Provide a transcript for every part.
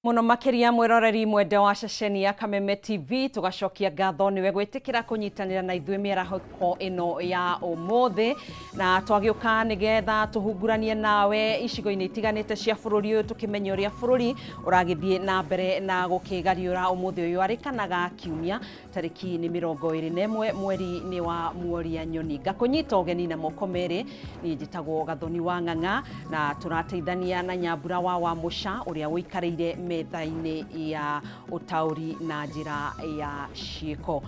Muno makiria mwiroreri mwende wa ceceni ya Kameme TV, tugacokia ngatho niwe gwitikira kunyitanira na ithuĩ mĩarahũko ĩno ya ũmũthĩ, na twagĩũka nĩgetha tũhunguranie nawe icigo-inĩ itiganĩte cia bũrũri ũyũ, tũkĩmenye ũrĩa bũrũri ũragĩthiĩ na mbere na gũkĩgariũra ũmũthĩ ũyũ arĩ kana ga kiumia, tarĩki nĩ 21 mweri nĩ wa Mworia Nyoni. Ngakũnyita ũgeni na moko merĩ, niĩ njĩtagwo Gathoni wa Ng'ang'a, na tũrateithania na Nyambura wa Wamũca ũrĩa ũikarĩire metha-inĩ ya ũtaũri na njĩra ya ciĩko.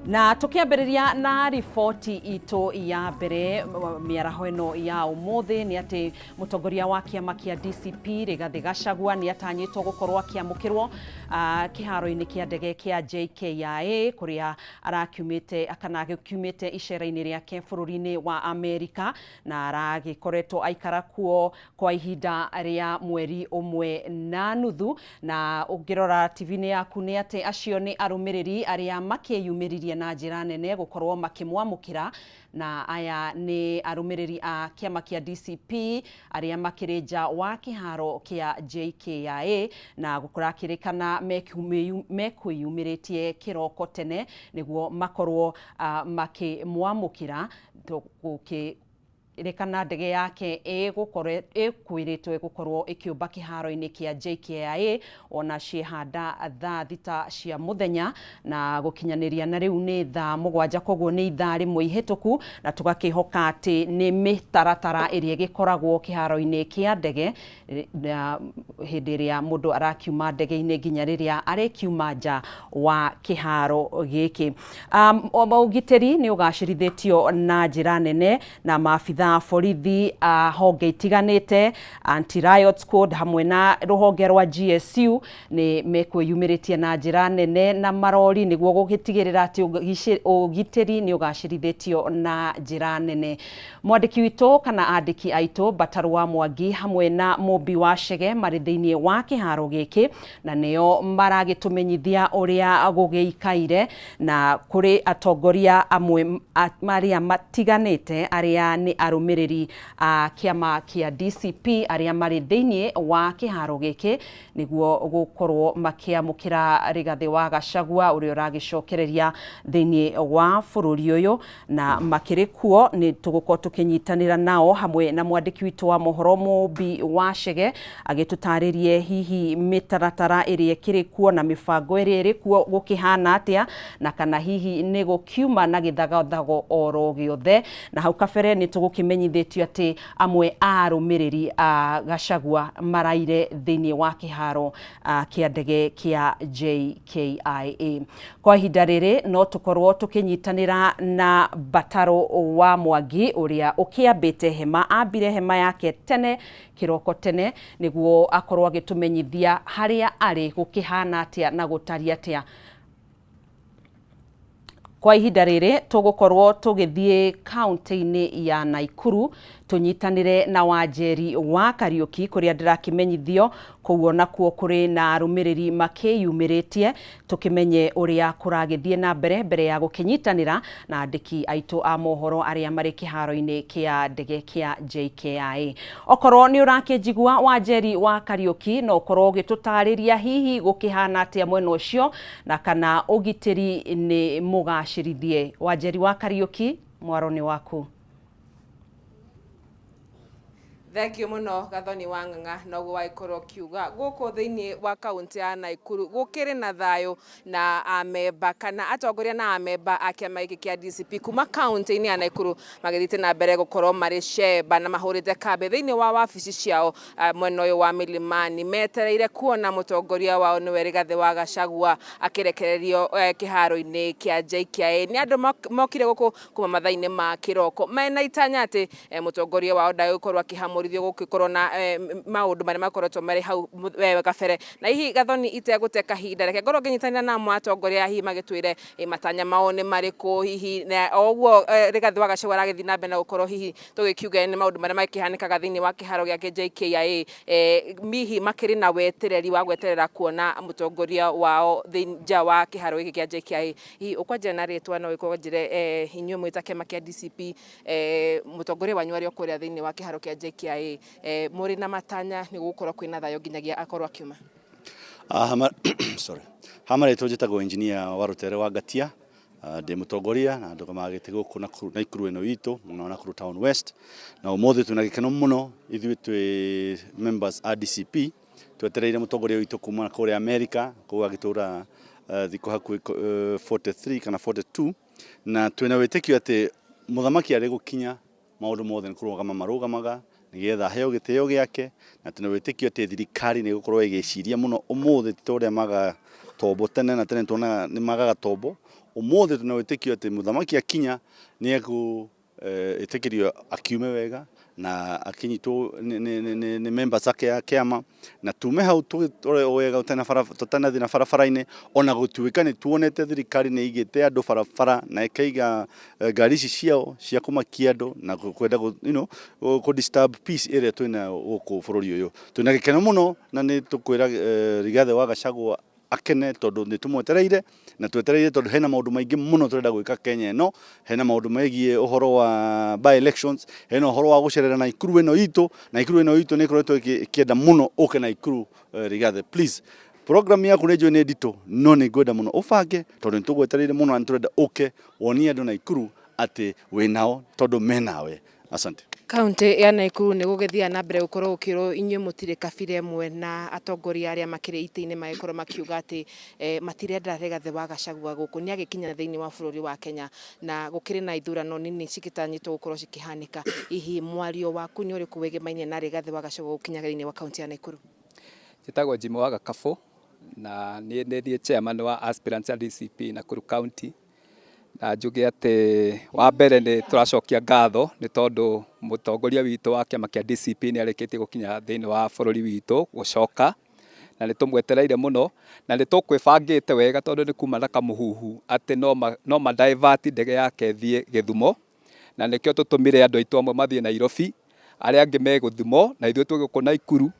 Na tũkĩambĩrĩria na riboti itũ ya mbere mĩaraho ĩno ya ũmũthĩ nĩ atĩ mũtongoria wa kĩama kĩa DCP Rigathĩ Gachagua nĩ atanyĩtwo gũkorwo akĩamũkĩrwo kĩharo-inĩ kĩa ndege kĩa JKIA kũrĩa arakiumĩte kana agĩkiumĩte icera-inĩ rĩake bũrũri-inĩ wa Amerika, na aragĩkoretwo aikara kuo kwa ihinda rĩa mweri ũmwe na nuthu. Na ũngĩrora TV-inĩ yaku nĩ atĩ acio nĩ arũmĩrĩri arĩa makĩyumĩririe na njĩra nene gũkorwo makĩmwamũkĩra, na aya nĩ arũmĩrĩri a kĩama kĩa DCP arĩa makĩrĩ nja wa kĩharo kĩa JKIA, na gũkũrakĩrĩkana mekwĩyumĩrĩtie kĩroko tene nĩguo makorwo makĩmwamũkĩra gũkĩrĩkana ndege yake ĩkwĩrĩtwo ĩgũkorwo ĩkĩũmba kĩharo-inĩ kĩa JKIA ona ciĩhanda thaa 6 cia mũthenya, na gũkinyanĩria na rĩu nĩ thaa 7, koguo nĩ ithaa rĩmwe ihĩtũku, na tũgakĩhoka atĩ nĩ mĩtaratara ĩrĩa ĩgĩkoragwo kĩharo-inĩ kĩa ndege hĩndĩ ĩrĩa mũndũ arakiuma ndege-inĩ nginya rĩrĩa arĩkiuma nja wa kĩharo gĩkĩ. Ũgitĩri nĩ ũgacĩrithĩtio na njĩra nene na maabitha a borithi a honge itiganĩte, anti-riot squad hamwe na rũhonge rwa GSU nĩ mekwĩyumĩrĩtie na njĩra nene na marori nĩguo gũgĩtigĩrĩra atĩ ũgitĩri nĩ ũgacĩrithĩtio na njĩra nene. Mwandĩki witũ kana andĩki aitũ Mbataru wa Mwangi hamwe na Mũmbi wa Chege marĩ thĩinĩ wa kĩharo gĩkĩ, na nĩo maragĩtũmenyithia ũrĩa gũgĩikaire, na kũrĩ atongoria amwe marĩa matiganĩte arĩa nĩ arũmĩrĩri a kĩama kĩa DCP arĩa marĩ thĩinĩ wa kĩharo gĩkĩ nĩguo gũkorwo makĩamũkĩra Rigathĩ wa Gachagua ũrĩa ũragĩcokereria thĩinĩ wa bũrũri ũyũ, na makĩrĩ kuo nĩ tũgũkorwo tũkĩnyitanĩra nao hamwe na mwandĩki witũ wa mohoro Mũmbi wa Chege agĩtũtarĩrie hihi mĩtaratara ĩrĩa ĩkĩrĩ kuo na mĩbango ĩrĩa ĩrĩ kuo gũkĩhana atĩa, na kana hihi nĩ gũkiuma na gĩthagathago oro gĩothe. Na hau kabere nĩ tũgũkĩmenyithĩtio atĩ amwe a arũmĩrĩri a Gachagua maraire thĩinĩ wa kĩharo kĩa ndege kĩa JKIA. Kwa ihinda rĩrĩ no tũkorwo tũkĩnyitanĩra na Mbataro wa Mwangi ũrĩa ũkĩambĩte hema, ambire hema yake tene kĩroko tene nĩguo akorwo agĩtũmenyithia harĩa arĩ gũkĩhana atĩa na gũtariĩ atĩa. Kwa ihinda rĩrĩ tũgũkorwo tũgĩthiĩ kaunti-inĩ ya Naikuru tũnyitanĩre na Wanjeri wa Kariũki kũrĩa ndĩrakĩmenyithio kũu onakuo kũrĩ na arũmĩrĩri makĩyumĩrĩtie, tũkĩmenye ũrĩa kũragĩthiĩ na mbere mbere ya gũkĩnyitanĩra na andĩki aitũ a mohoro arĩa marĩ kĩharo-inĩ kĩa ndege kĩa JKIA. Okorwo nĩ ũrakĩnjigua Wanjeri wa Kariũki, no ũkorwo ũgĩtũtarĩria hihi gũkĩhana atĩa mwena ũcio na kana ũgitĩri nĩ mũgacĩrithie. Wanjeri wa Kariũki, mwaro nĩ waku. Thank you muno Gathoni wa Ng'ang'a, noguo wagĩkorwo ũkiuga gũkũ thĩinĩ wa kaunti ya Naikuru gũkĩrĩ na thayũ na amemba kana atongoria na amemba a kĩama gĩkĩ kĩa DCP kuma kaunti-inĩ ya Naikuru magĩthiĩte na mbere gũkorwo marĩ cemba na mahũrĩte kambĩ thĩinĩ wa wabici ciao mwena ũyũ wa Milimani, metereire kuona mũtongoria wao nĩwe Rigathĩ wa Gachagua akĩrekererio kĩharo-inĩ kĩa JKIA. Nĩ andũ mokire gũkũ kuma mathaa-inĩ ma kĩroko mena itanya atĩ mũtongoria wao ndagũkorwo akĩhamũrithio gũgĩkorwo na maũndũ marĩa makoretwo marĩ hau kabere. Na hihi Gathoni itegũte kahinda, reke ngorwo ngĩnyitanĩra na amwe atongoria hihi magĩtwĩre matanya mao nĩ marĩkũ, hihi na o ũguo Rigathĩ wa Gachagua aragĩthiĩ na mbere na gũkorwo hihi tũgĩkiuga nĩ maũndũ marĩa makĩhanĩkaga thĩinĩ wa kĩharo gĩake JKIA, hihi makĩrĩ na wetereri wa gweterera kuona mũtongoria wao nja wa kĩharo gĩkĩ kĩa JKIA. Hihi ũkwanjia na rĩtwa no ũkwanjĩre inyuĩ mwĩ ta kĩama kĩa DCP, mũtongoria wanyu arĩ o kũrĩa thĩinĩ wa kĩharo kĩa JKIA, mũrĩ na matanya nĩ gũgũkorwo kwĩna thayũ nginyagia akorwo akiuma? Hama, sorry. Hama rĩtwa njĩtagwo engineer wa Rutere wa Ngatia. Ndĩ mũtongoria na ndũgamaga gĩtĩ gũkũ Nakuru ĩno itũ, mwena wa Nakuru Town West. Na ũmũthĩ twĩna gĩkeno mũno ithuĩ twĩ members a DCP, twetereire mũtongoria witũ kuma kũrĩa America, kũu agĩtũra thikũ hakuhĩ 43 kana 42, na twĩna wĩtĩkio atĩ mũthamaki arĩ gũkinya maũndũ mothe nĩ kũrũgama marũgamaga nĩgetha aheo gĩtĩo gĩake, na twĩna wĩtĩkio atĩ thirikari nĩ ĩgũkorwo ĩgĩciria mũno ũmũthĩ, ti ta ũrĩa magaga tombo tene na tene, tuonaga nĩ magaga tombo. Ũmũthĩ twĩna wĩtĩkio atĩ mũthamaki akinya nĩ egũĩtĩkĩrio akiume wega na akinyitwo nĩ members ake a kĩama, na tume hau tũgĩtore wega tũtanathiĩ na barabara-inĩ, ona gũtuĩka nĩ tuonete thirikari nĩ ĩigĩte andũ barabara na ĩkaiga ngari ici ciao cia kũmakia andũ na kwenda kũ disturb peace ĩrĩa twĩnayo gũkũ bũrũri ũyũ. Twĩna gĩkeno mũno na nĩ tũkwĩra Rigathĩ wa Gachagua akene tondũ nĩ tũmwetereire, na twetereire tondũ hena maũndũ maingĩ mũno tũrenda gwĩka Kenya ĩno. Hena maũndũ megiĩ ũhoro wa by elections, hena ũhoro wa gũcerera Naikuru ĩno itũ. Naikuru ĩno itũ nĩ ĩkoretwo ĩkĩenda mũno ũke Naikuru. Rigathĩ, please, program yaku nĩ njũĩ nĩ nditũ, no nĩ ngwenda mũno ũbange tondũ nĩ tũgwetereire mũno na nĩ tũrenda ũke wonie andũ Naikuru atĩ wĩ nao tondũ menawe. Asante. Kaunti ya Nakuru nĩ gũgĩthiaga na mbere gũkorwo gũkĩrwo inyuĩ mũtirĩ kabira ĩmwe, na atongoria arĩa makĩrĩ itĩ-inĩ magĩkorwo makiuga atĩ matirenda Rigathĩ wa Gachagua gũkũ. Nĩ agĩkinya thĩinĩ wa bũrũri wa Kenya na gũkĩrĩ na ithurano nini cigĩtanyĩtwo gũkorwo cikĩhanĩka. Hihi mwario waku nĩ ũrĩkũ wĩgĩmainie na Rigathĩ wa Gachagua gũkinya thĩinĩ wa kaunti ya Nakuru? Njĩtagwo Jimmy wa Gakabũ na niĩ nĩ niĩ chairman wa aspirants a DCP Nakuru County, na njuge atĩ wa mbere nĩ tũracokia ngatho nĩ tondũ mũtongoria witũ wa kĩama kĩa DCP nĩ arĩkĩtie gũkinya thĩinĩ wa bũrũri witũ gũcoka, na nĩ tũmwetereire mũno na nĩ tũkwĩbangĩte wega tondũ nĩ kuma na kamũhuhu atĩ no ma divert ndege yake ĩthiĩ Gĩthumo, na nĩkĩo tũtũmire andũ aitũ amwe mathiĩ Nairobi, arĩa angĩ me Gĩthumo na ithuĩ twĩ gũkũ Naikuru,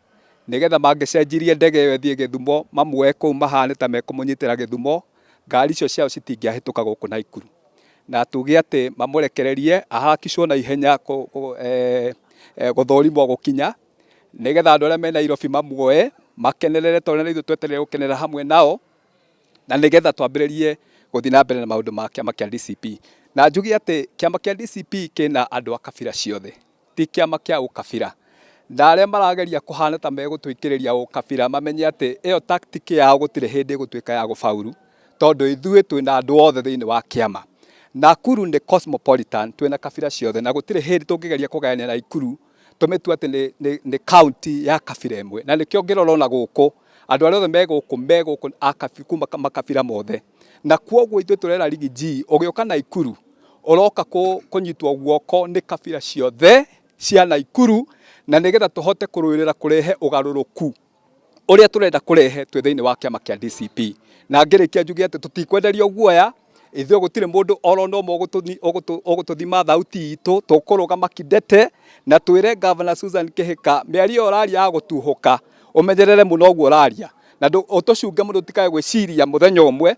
nĩgetha mangĩcenjirie ndege ĩyo ĩthiĩ Gĩthumo mamuoe kũu mahane ta mekũmũnyitĩra Gĩthumo, ngari icio ciao citingĩahĩtũka gũkũ Naikuru. Na tuge atĩ mamũrekererie ahakicwo na ihenya gũthũrimwo gũkinya, nĩgetha andũ arĩa me Nairobi mamuoe makenerere ta ũrĩa ithuĩ twetereire gũkenera hamwe nao, na nĩgetha twambĩrĩrie gũthiĩ na mbere na maũndũ ma kĩama kĩa DCP. Na njuge atĩ kĩama kĩa DCP kĩna andũ a kabira ciothe, ti kĩama kĩa ũkabira, na arĩa marageria kũhana ta megũtũikĩrĩria ũkabira mamenye atĩ ĩyo tactic yao gũtirĩ hĩndĩ ĩgũtuĩka ya gũbauru, tondũ ithuĩ twĩna andũ othe thĩinĩ wa kĩama. Nakuru nĩ cosmopolitan, twĩna kabira ciothe, na gũtirĩ hĩndĩ tũngĩgeria kũgayania Nakuru tũmĩtue atĩ nĩ county ya kabira ĩmwe. Na nĩkĩo ngĩrora ona gũkũ andũ arĩa othe me gũkũ a kuma makabira mothe, na kwoguo ithuĩ tũrera Riggy G ũgĩũka Nakuru ũroka kũnyitwo guoko nĩ kabira ciothe cia Nakuru, na nĩgetha tũhote kũrũĩrĩra kũrehe ũgarũrũku ũrĩa tũrenda kũrehe twĩ thĩinĩ wa kĩama kĩa DCP. Na ngĩrĩkia njuge atĩ tũtikwenderio guoya ithuĩ, gũtirĩ mũndũ oro no ũmwe ũgũtũthima thauti itũ. Tũkũrũgama kidete na twĩre Governor Susan Kihika mĩario ĩyo ũraria ya gũtuhũka ũmenyerere mũno ũguo ũraria, na ũtũcunge mũno tũtikae gwĩciria mũthenya ũmwe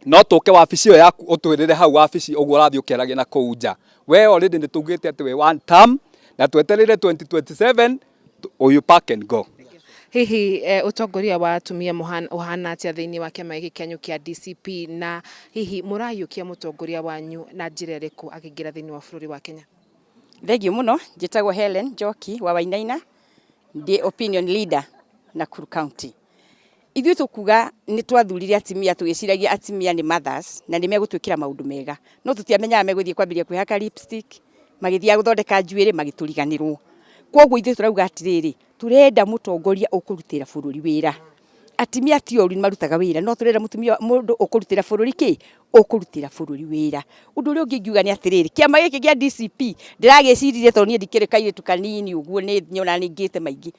no tũke wabici ĩyo yaku ũtwĩrĩre hau wabici ũguo ũrathiĩ ũkĩaragia na kũu nja. We already nĩ tugĩte atĩ wĩ one term na twetereire 2027 you pack and go. Hihi ũtongoria wa atumia ũhana atĩa thĩinĩ wa kĩama gĩkĩ kĩanyu kĩa DCP, na hihi mũraiyũkia mũtongoria wanyu na njĩra ĩrĩkũ akĩingĩra thĩinĩ wa bũrũri wa Kenya? Thengiũ mũno. Njĩtagwo Helen Njoki wa Wainaina, ndĩ opinion leader Nakuru County. Ithuĩ tũkuga nĩ twathurire atumia tũgĩciragia atumia nĩ mothers na nĩ megũtwĩkĩra maũndũ mega, no tũtiamenyaga megũthiĩ kwambĩrĩria kwĩhaka lipstick, magĩthiaga gũthondeka njuĩrĩ, magĩtũriganĩrwo. Koguo ithuĩ tũrauga atĩrĩrĩ, tũrenda mũtongoria ũkũrutĩra bũrũri wĩra. Atumia ti oru, nĩ marutaga wĩra, no tũrenda mũtumia mũndũ ũkũrutĩra bũrũri kĩ ũkũrutĩra bũrũri wĩra. Ũndũ ũrĩa ũngĩ ingiuga nĩ atĩrĩrĩ, kĩama gĩkĩ kĩa DCP ndĩragĩciririe tondũ niĩ ndikĩrĩ kairĩtu kanini ũguo, nĩ nyonaga nĩ ngĩte maingĩ.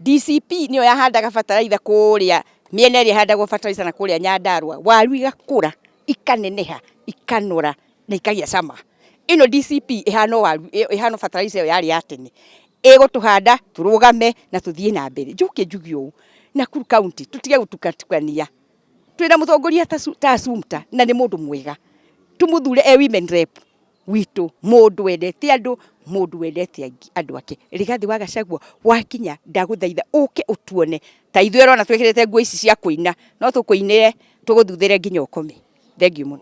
DCP nĩyo yahandaga bataraitha kũrĩa mĩena ĩrĩa ĩhandagwo bataraitha na kũrĩa Nyandarua, waru igakũra, ikaneneha, ikanora na ikagĩa cama. Ĩno DCP ĩhana o waru, ĩhana bataraitha ĩyo yarĩ ya tene, ĩgũtũhanda tũrũgame na tũthiĩ na mbere. Njoke njuge ũũ, Nakuru County tũtige gũtukatukania, twĩna mũtongoria ta Sumta na nĩ mũndũ mwega, tũmũthure e women rep witũ, mũndũ wendete andũ, mũndũ wendete andũ ake. Rigathĩ wa Gachagua wakinya, ndagũthaitha ũke ũtuone. Ta ithuĩ ũrona twĩkĩrĩte nguo ici cia kũina, no tũkũinĩre tũgũthuthĩre nginya ũkome. Thengiũ mũno.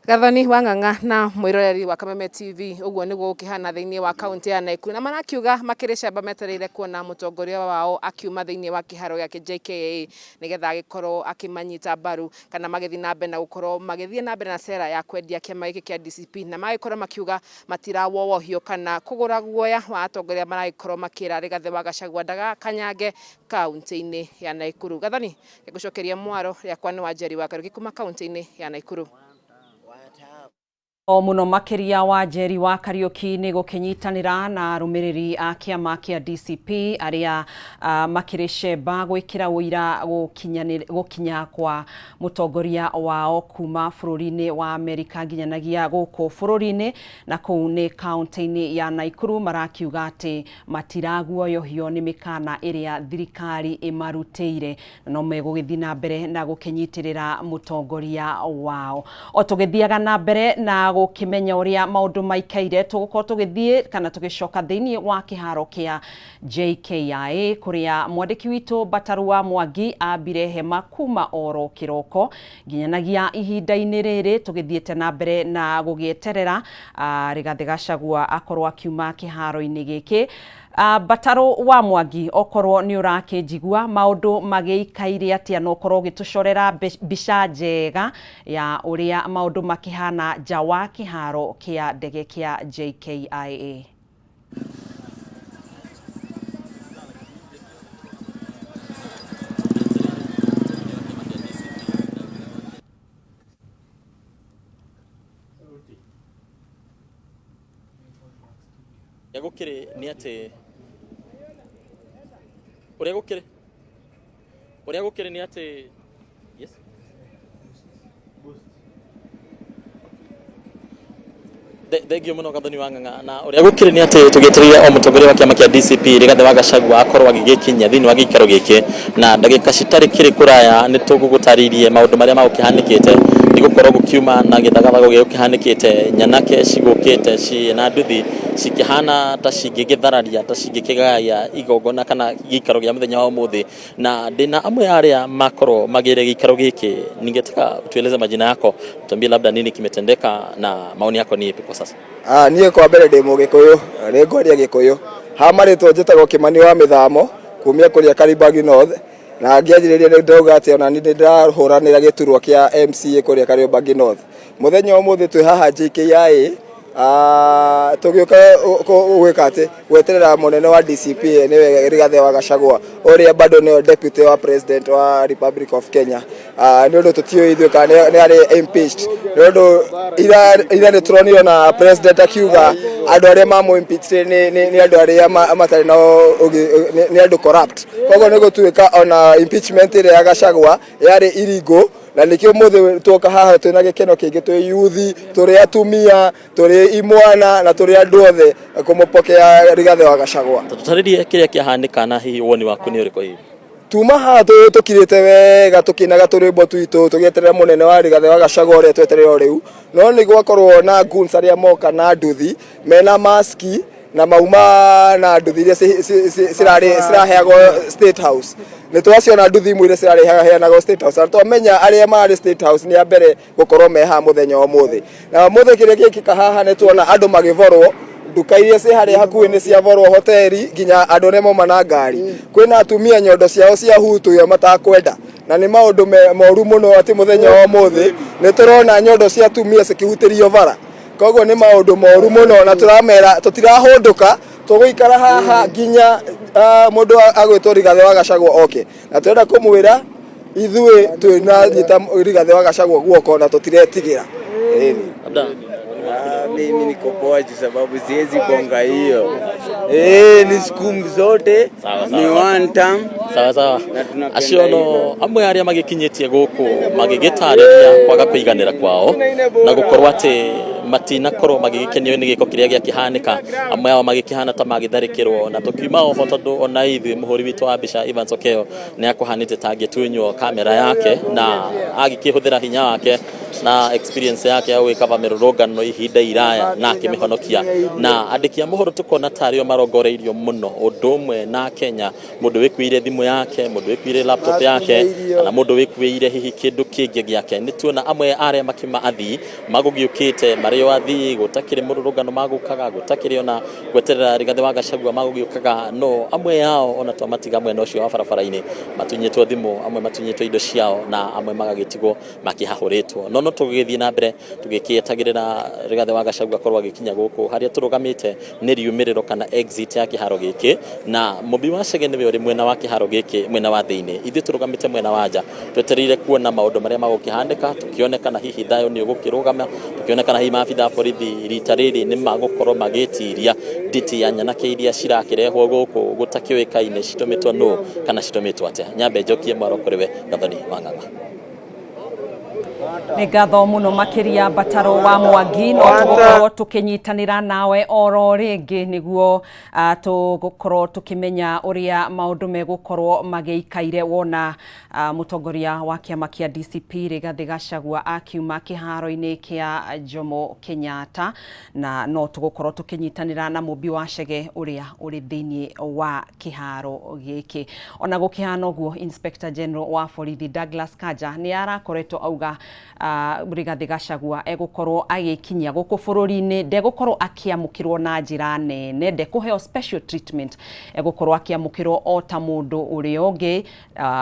Gathoni wa Ng'ang'a na mwiroreri wa Kameme TV, uguo niguo gukihana thiini wa kaunti ya Nakuru, na marakiuga makiri camba metereire kuona mutongoria wao akiuma thiini wa kiharo giake JKIA nigetha agikorwo akimanyita mbaru kana magithi na mbere na gukorwo magithie na mbere na sera ya kwendia kiama giki kia DCP, na magikorwo makiuga matirawowohio kana kugura guoya wa atongoria maragikorwo makira Rigathi wa Gachagua ndagakanyange kaunti-ini ya Nakuru. Gathoni, ngũcokeria mwaro rĩakwa nĩ Wanjeri wa Kariuki kuma kaunti-inĩ ya Nakuru. O muno makiria Wanjeri wa Kariuki ni gukinyitanira na arumiriri a kiama kia DCP aria makiri cemba gwikira uira gukinya kwa mutongoria wao kuma bururi-ini wa Amerika nginyanagia guku bururi-ini, na kuu ni kaunti-ini ya Nakuru marakiuga ati matiraguoyohio ni mikana iria thirikari imarutire na no megũgĩthiĩ na mbere na gũkĩnyitĩrĩra mũtongoria wao. O tũgĩthiaga na mbere na gũkĩmenya ũrĩa maũndũ maikaire, tũgũkorwo tũgĩthiĩ kana tũgĩcoka thĩinĩ wa kĩharo kĩa JKIA kũrĩa mwandĩki witũ Mbatarua Mwangi ambire hema kuma oro kĩroko nginyanagia ihinda-inĩ rĩrĩ tũgĩthiĩte na mbere na gũgĩeterera Rigathĩ Gachagua akorwo akiuma kĩharo-inĩ gĩkĩ. Mbatarũ wa Mwangi, okorwo nĩ ũrakĩnjigua, maũndũ magĩikaire atĩa na ũkorwo ũgĩtũcorera mbica njega ya ũrĩa maũndũ makĩhana nja wa kĩharo kĩa ndege kĩa JKIA? Gũkĩrĩ nĩ atĩ ũrĩa gũkĩrĩ ũrĩa gũkĩrĩ nĩ atĩ yes. Thengio mũno Gathoni wa Ng'ang'a, na ũrĩa gũkĩrĩ nĩ atĩ tũgĩetereire o mũtongoria wa kĩama kĩa DCP Rigathĩ wa Gachagua akorwo agĩgĩkinya thĩinĩ wa gĩikaro gĩkĩ, na ndagĩka citarĩ kĩrĩ kũraya nĩ tũgũgũtarĩirie maũndũ marĩa magũkĩhanĩkĩte, nĩ gũkorwo gũkiuma na gĩthagathago gĩgũkĩhanĩkĩte, nyanake cigũkĩte ciĩna nduthi cikĩhana ta cingĩgĩthararia ta cingĩkĩgaya igongona kana gĩikaro gĩa mũthenya wa ũmũthĩ, na ndĩna amwe arĩa makorwo magĩre gĩikaro gĩkĩ. Ningetaka tueleze majina yako, tuambie labda nini kimetendeka na maoni yako ni yapi kwa sasa. Niĩ kwa mbere ndĩ Mũgĩkũyũ, nĩ ngwaria Gĩkũyũ. Ha marĩtwa njĩtagwo Kĩmani wa Mĩthamo kumia kũrĩa Kariobangi North, na ngĩanjĩrĩria nĩ ndauga atĩ ona niĩ nĩ ndĩrahũranĩra gĩturwa kĩa MCA kũrĩa Kariobangi North. Mũthenya wa ũmũthĩ twĩ haha JKIA tũgĩũka gwĩka atĩ gweterera mũnene wa DCP nĩwe Rigathĩ wa Gachagua ũrĩa bado nĩwe deputy wa president wa Republic of Kenya. Nĩ ũndũ tũtiũĩ ithuĩ kana nĩ arĩ impeached, nĩ ũndũ ira nĩ tũronire na president akiuga andũ arĩa mamũ impeached nĩ andũ arĩa matarĩ na nĩ andũ corrupt. Koguo nĩ gũtuĩka ona impeachment ĩrĩa ya Gachagua yarĩ illegal, na nĩkĩo ũmũthĩ tuoka haha twĩna gĩkeno kĩingĩ, twĩ yuthi, tũrĩ atumia, tũrĩ imwana na tũrĩ andũ othe kũmũpokea Rigathĩ wa Gachagua. Tũtarĩrie kĩrĩa kĩahanĩka na hihi woni waku nĩ ũrĩkũ hihi? Tuma haha tũkirĩte wega tũkĩinaga tũrwĩmbo twitũ tũgĩeterera mũnene wa Rigathĩ wa Gachagua ũrĩa twetereire o rĩu, no nĩ gwakorwo na goons arĩa moka na nduthi mena maski na mauma na nduthi iria ciraheagwo State House. Nĩ twaciona nduthi imwe iria ciraheanagwo State House, na twamenya arĩa marĩ State House nĩ a mbere gũkorwo me haha mũthenya wa ũmũthĩ. Na ũmũthĩ kĩrĩa gĩkĩka haha nĩ tuona andũ magĩborwo, nduka iria ciĩ harĩa hakuhĩ nĩ ciaborwo, hoteli, nginya andũ arĩa mauma na ngari. Kwĩna atumia nyondo ciao ciahutwo matakwenda, na nĩ maũndũ moru mũno atĩ mũthenya wa ũmũthĩ nĩ tũrona nyondo cia atumia cikĩhutĩrio bara. Koguo nĩ maũndũ moru mũno, na tũramera tũtirahũndũka, tũgũikara haha nginya mũndũ agwĩtwo Rigathĩ wa Gachagua oke, na tũrenda kũmwĩra ithuĩ twĩna nyita Rigathĩ wa Gachagua guoko na tũtiretigĩra. Mimi niko poa sababu siwezi bonga hiyo. Ni siku zote ni one time. Sawa sawa. Acio no amwe arĩa magĩkinyĩtie gũkũ magĩgĩtarĩria kwaga kũiganĩra kwao na gũkorwo atĩ matinakorwo magĩgĩkenio nĩ gĩko kĩrĩa gĩakĩhanĩka, amwe ao magĩkĩhana ta magĩtharĩkĩrwo, na tũkiuma oho tondũ ona ithuĩ mũhũri witũ wa mbica Evans Okeo nĩ akũhanĩte ta angĩtunywo kamera yake na agĩkĩhũthĩra hinya wake na experience yake ya gwĩkaba mĩrũrũngano ihinda iraya. Ndaya na akĩmĩhonokia. Na andĩki a mohoro tũkona tarĩo marongoreirio mũno, ũndũ ũmwe na Kenya, mũndũ wĩkuĩire thimũ yake, mũndũ wĩkuĩire laptop yake, kana mũndũ wĩkuĩire hihi kĩndũ kĩngĩ gĩake. Nĩ tuona amwe arĩa makiuma athii magũgĩũkĩte marĩ o athii, gũtakĩrĩ mũrũrũngano magũkaga, gũtakĩrĩ ona gweterera Rigathĩ wa Gachagua magũgĩũkaga, no amwe ao ona twamatiga mwena ũcio wa barabara-inĩ matunyĩtwo thimũ, amwe matunyĩtwo indo ciao, na amwe magagĩtigwo makĩhahũrĩtwo. No no tũgĩgĩthiĩ na mbere tũgĩkĩetagĩrĩra Rigathĩ wa Gachagua akorwo agĩkinya gũkũ. Harĩa tũrũgamĩte nĩ riumĩrĩro kana exit ya kĩharo gĩkĩ, na Mũmbi wa Chege nĩwe ũrĩ mwena wa kĩharo gĩkĩ mwena wa thĩinĩ, ithuĩ tũrũgamĩte mwena wa nja twetereire kuona maũndũ marĩa magũkĩhanĩka, tũkĩone kana hihi thayũ nĩ ũgũkĩrũgama, tũkĩone kana hihi maabitha a borithi rita rĩrĩ nĩ magũkorwo magĩtiria nditi ya nyanake iria cirakĩrehwo gũkũ gũtakĩũĩkaine citũmĩtwo nũ kana citũmĩtwo atĩa. Nyambe njokie mwaro kũrĩ we Gathoni wa Ng'ang'a. Nĩ ngatho mũno makĩria Mbataro wa Mwangi, no tũgũkorwo tũkĩnyitanĩra nawe oro rĩngĩ nĩguo tũgũkorwo tũkĩmenya ũrĩa maũndũ megũkorwo magĩikaire wona mũtongoria wa kĩama kĩa DCP Rigathĩ Gachagua akiuma kĩharo-inĩ kĩa Jomo Kenyatta, na no tũgũkorwo tũkĩnyitanĩra na Mũmbi wa Chege ũrĩa ũrĩ thĩinĩ wa kĩharo gĩkĩ. Ona gũkĩhana ũguo, Inspector General wa borithi Douglas Kanja nĩ arakoretwo auga Rigathĩ Gachagua egũkorwo agĩkinyia gũkũ bũrũri-inĩ, ndegũkorwo akĩamũkĩrwo na njĩra nene, ndekũheo special treatment, egũkorwo akĩamũkĩrwo o ta mũndũ ũrĩa ũngĩ,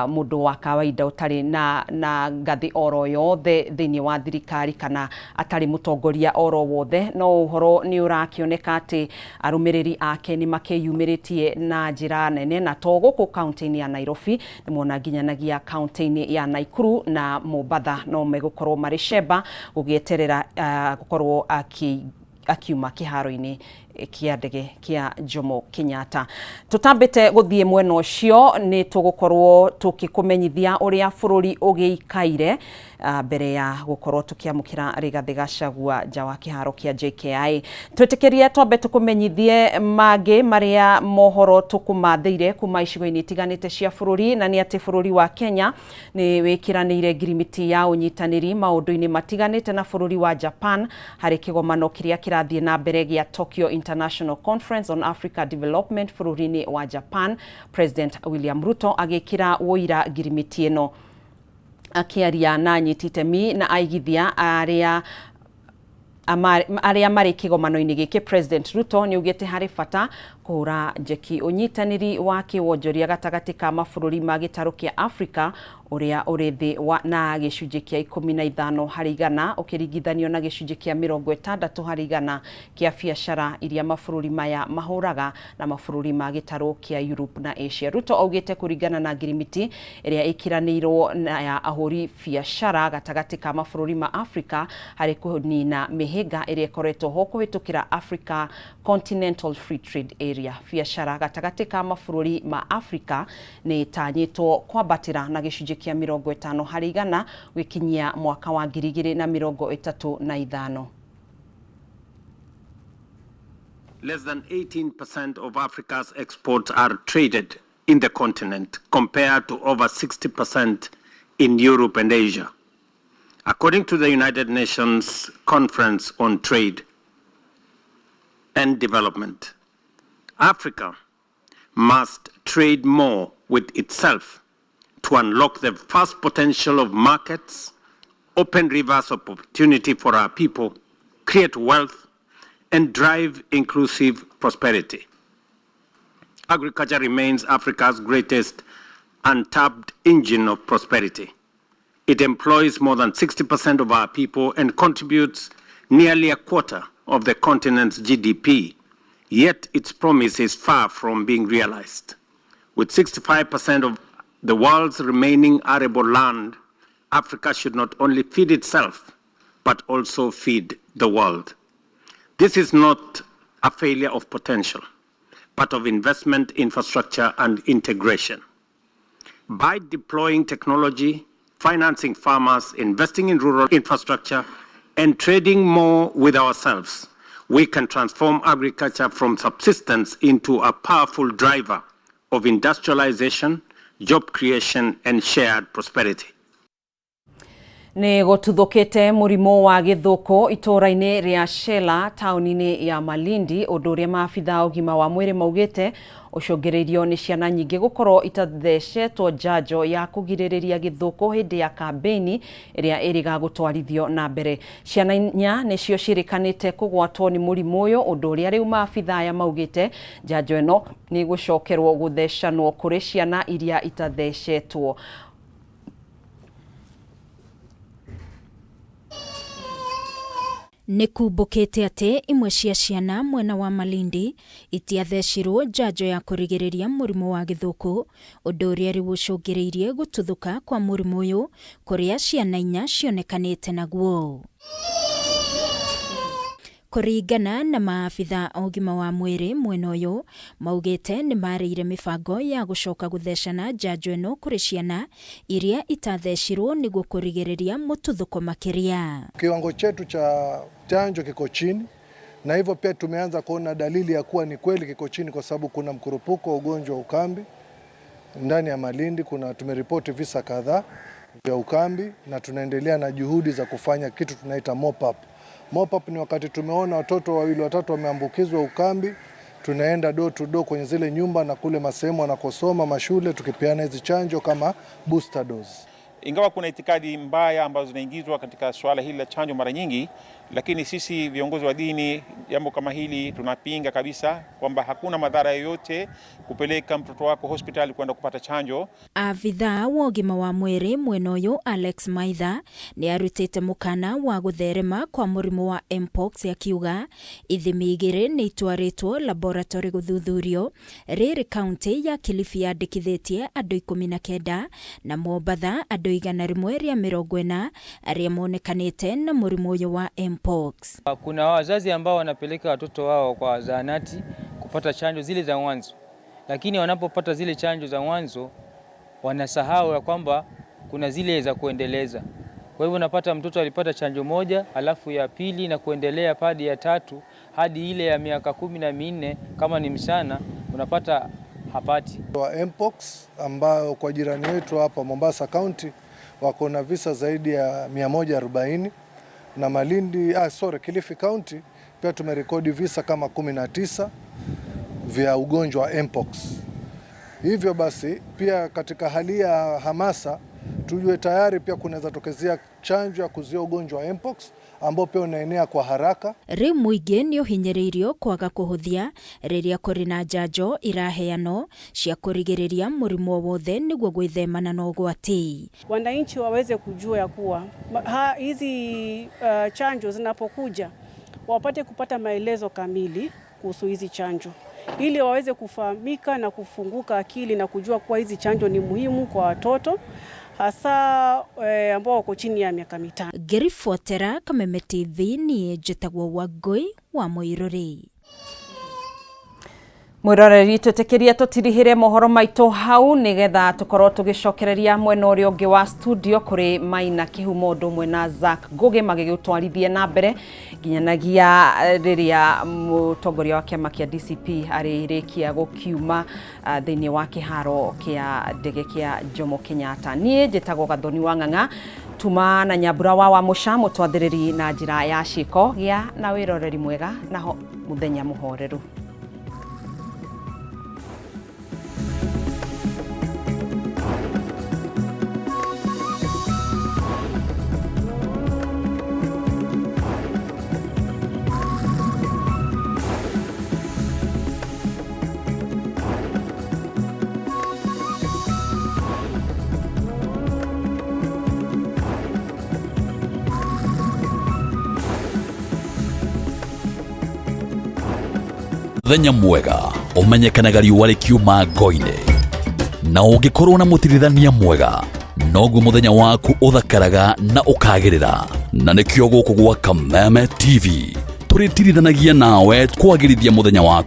mũndũ wa kawaida ũtarĩ na ngathĩ oro yothe thĩinĩ wa thirikari kana atarĩ mũtongoria oro wothe. No ũhoro nĩ ũrakĩoneka atĩ arũmĩrĩri ake nĩ makĩyumĩrĩtie na njĩra nene, na to gũkũ kaunti-inĩ ya Nairobi, nĩ mona nginyanagia kaunti-inĩ ya Nakuru na Mombatha no megũkorwo marĩ cemba gũgĩeterera gũkorwo akiuma kĩharo-inĩ kĩa ndege kĩa Jomo Kenyatta. Tũtambĩte gũthiĩ mwena ũcio, nĩ tũgũkorwo tũkĩkũmenyithia ũrĩa bũrũri ũgĩikaire mbere ya gũkorwo tũkĩamũkĩra Rigathĩ Gachagua nja wa kĩharo kĩa JKIA. Twĩtĩkĩrie twambe tũkũmenyithie mangĩ marĩa mohoro tũkũmathĩire kuma icigo-inĩ itiganĩte cia bũrũri, na nĩ atĩ bũrũri wa Kenya nĩ wĩkĩranĩire ngirimiti ya ũnyitanĩri maũndũ-inĩ matiganĩte na bũrũri wa Japan harĩ kĩgomano kĩrĩa kĩrathiĩ na mbere gĩa Tokyo International Conference on Africa Development bũrũri-inĩ wa Japan. President William Ruto agĩkĩra ũira ngirimiti ĩno akĩaria na anyiti itemi na aigithia arĩa marĩ kĩgomano-inĩ gĩkĩ. President Ruto nĩ augĩte harĩ bata kũhũra njeki ũnyitanĩri wa kĩwonjoria gatagatĩ ka mabũrũri ma gĩtarũ kĩa Afrika ũrĩa ũrĩ thĩ na gĩcunjĩ kĩa 15 harĩ igana ũkĩringithanio na gĩcunjĩ kĩa 60 harĩ igana kĩa biacara iria mabũrũri maya mahũraga na mabũrũri ma gĩtarũ kĩa Europe na Asia. Ruto augĩte kũringana na ngirimiti ĩrĩa ĩkĩranĩirwo na ya ahũri biacara gatagatĩ ka mabũrũri ma Afrika harĩ kũnina mĩhĩnga ĩrĩa ĩkoretwo ho kũhĩtũkĩra Africa Continental Free Trade Area. Biacara gatagatĩ ka mabũrũri ma Afrika nĩ ĩtanyĩtwo kwambatĩra na gĩcunjĩ kĩa 50 harĩ igana gũkinyia mwaka wa 2035. Less than 18% of Africa's exports are traded in the continent, compared to over 60% in Europe and Asia. According to the United Nations Conference on Trade and Development, Africa must trade more with itself to unlock the vast potential of markets, open rivers of opportunity for our people, create wealth, and drive inclusive prosperity. Agriculture remains Africa's greatest untapped engine of prosperity. It employs more than 60% of our people and contributes nearly a quarter of the continent's GDP, yet its promise is far from being realized. With 65% of the world's remaining arable land, Africa should not only feed itself, but also feed the world. This is not a failure of potential, but of investment, infrastructure, and integration. By deploying technology, financing farmers, investing in rural infrastructure, and trading more with ourselves, we can transform agriculture from subsistence into a powerful driver of industrialization, job creation, and shared prosperity. Nĩ gũtuthũkĩte mũrimũ wa gĩthũkũ itũũra-inĩ rĩa Shela taũni-inĩ ya Malindi, ũndũ ũrĩa maabitha a ũgima wa mwĩrĩ maugĩte ũcũngĩrĩirio nĩ ciana nyingĩ gũkorwo itathecetwo njanjo ya kũgirĩrĩria gĩthũkũ hĩndĩ ya kambĩini ĩrĩa ĩrĩga gũtwarithio na mbere. Ciana inya nĩcio ciĩrĩkanĩte kũgwatwo nĩ mũrimũ ũyũ, ũndũ ũrĩa rĩu maabitha aya maugĩte njanjo ĩno nĩ ĩgũcokerwo gũthecanwo kũrĩ ciana iria itathecetwo. Nĩ kumbũkĩte atĩ imwe cia ciana mwena wa Malindi itiathecirwo njanjo ya kũrigĩrĩria mũrimũ wa gĩthũkũ, ũndũ ũrĩa rĩu ũcũngĩrĩirie gũtuthũka kwa mũrimũ ũyũ kũrĩa ciana inya cionekanĩte naguo. Kũringana na maabitha a ũgima wa mwĩrĩ mwena ũyũ, maugĩte nĩ marĩire mĩbango ya gũcoka gũthecana njanjo ĩno kũrĩ ciana iria itathecirwo nĩguo kũrigĩrĩria mũtuthũko makĩria. Kiwango chetu cha chanjo kiko chini, na hivyo pia tumeanza kuona dalili ya kuwa ni kweli kiko chini, kwa sababu kuna mkurupuko wa ugonjwa wa ukambi ndani ya Malindi. Kuna tumeripoti visa kadhaa vya ukambi na tunaendelea na juhudi za kufanya kitu tunaita mop up. Mop up ni wakati tumeona watoto wawili watatu wameambukizwa ukambi, tunaenda door to door kwenye zile nyumba na kule masehemu wanakosoma mashule, tukipeana hizi chanjo kama booster dose. Ingawa kuna itikadi mbaya ambazo zinaingizwa katika suala hili la chanjo mara nyingi, lakini sisi viongozi wa dini, jambo kama hili tunapinga kabisa kwamba hakuna madhara yoyote kupeleka mtoto wako hospitali kwenda kupata chanjo. Abithaa wa ũgima wa mwĩrĩ mwena ũyũ Alex Maitha nĩ arutĩte mũkana wa gũtherema kwa mũrimũ wa mpox, akiuga ithimi igĩrĩ nĩ itwarĩtwo laboratory gũthuthurio. Rĩrĩ kaunti ya Kilifi yandĩkithĩtie andũ 19 na Mombatha andũ 140 arĩa monekanĩte na mũrimũ ũyũ wa mpox. Kuna wazazi ambao wanapeleka watoto wao kwa zahanati kupata chanjo zile za mwanzo, lakini wanapopata zile chanjo za mwanzo wanasahau ya kwamba kuna zile za kuendeleza. Kwa hivyo unapata mtoto alipata chanjo moja, alafu ya pili na kuendelea padi ya tatu hadi ile ya miaka 14 kama ni msichana unapata hapati. Wa mpox ambao kwa jirani wetu hapa Mombasa County wako na visa zaidi ya 140 na Malindi, Kilifi County pia tumerekodi visa kama 19 vya ugonjwa wa mpox. Hivyo basi pia katika hali ya hamasa tujue tayari pia kunaweza tokezea chanjo ya kuzuia ugonjwa wa mpox ambao pia unaenea kwa haraka. Rĩu mũingĩ nĩ ũhinyĩrĩirio kwaga kũhũthia rĩrĩa kũrĩ na njanjo iraheanwo cia kũrigĩrĩria mũrimũ o wothe nĩguo gwĩthemana na ũgwati. Wananchi waweze kujua ya kuwa hizi chanjo zinapokuja wapate kupata maelezo kamili kuhusu hizi chanjo ili waweze kufahamika na kufunguka akili na kujua kuwa hizi chanjo ni muhimu kwa watoto hasa ambao wako chini ya miaka 5. Ngĩribotera Kameme TV niĩ njĩtagwo Wangũi wa Mũirũrĩ. Mwiroreri twĩtĩkĩrie tũtirihĩre mohoro maitũ hau nĩgetha tũkorwo tũgĩcokereria mwena ũrĩa ũngĩ wa studio kũrĩ Maina Kĩhumo ũndũ ũmwe na Zack Ngugi magĩgũtwarithie na mbere nginyanagia rĩrĩa mũtongoria wa kĩama kĩa DCP arĩrĩkia gũkiuma thĩinĩ wa kĩharo kĩa ndege kĩa Jomo Kenyatta. Niĩ njĩtagwo Gathoni wa Ng'ang'a, tuma na Nyambura wa Wamũca mũtwathĩrĩri na njĩra ya ciĩko. Gĩa na wĩroreri mwega na mũthenya mũhoreru. Mũthenya mwega ũmenyekanaga riũa rĩkiuma ngo-inĩ, na ũngĩkorwo na mũtirithania mwega noguo mũthenya waku ũthakaraga na ũkagĩrĩra. Na nĩkĩo gũkũ gwa Kameme TV tũrĩtirithanagia nawe kwagĩrithia mũthenya waku.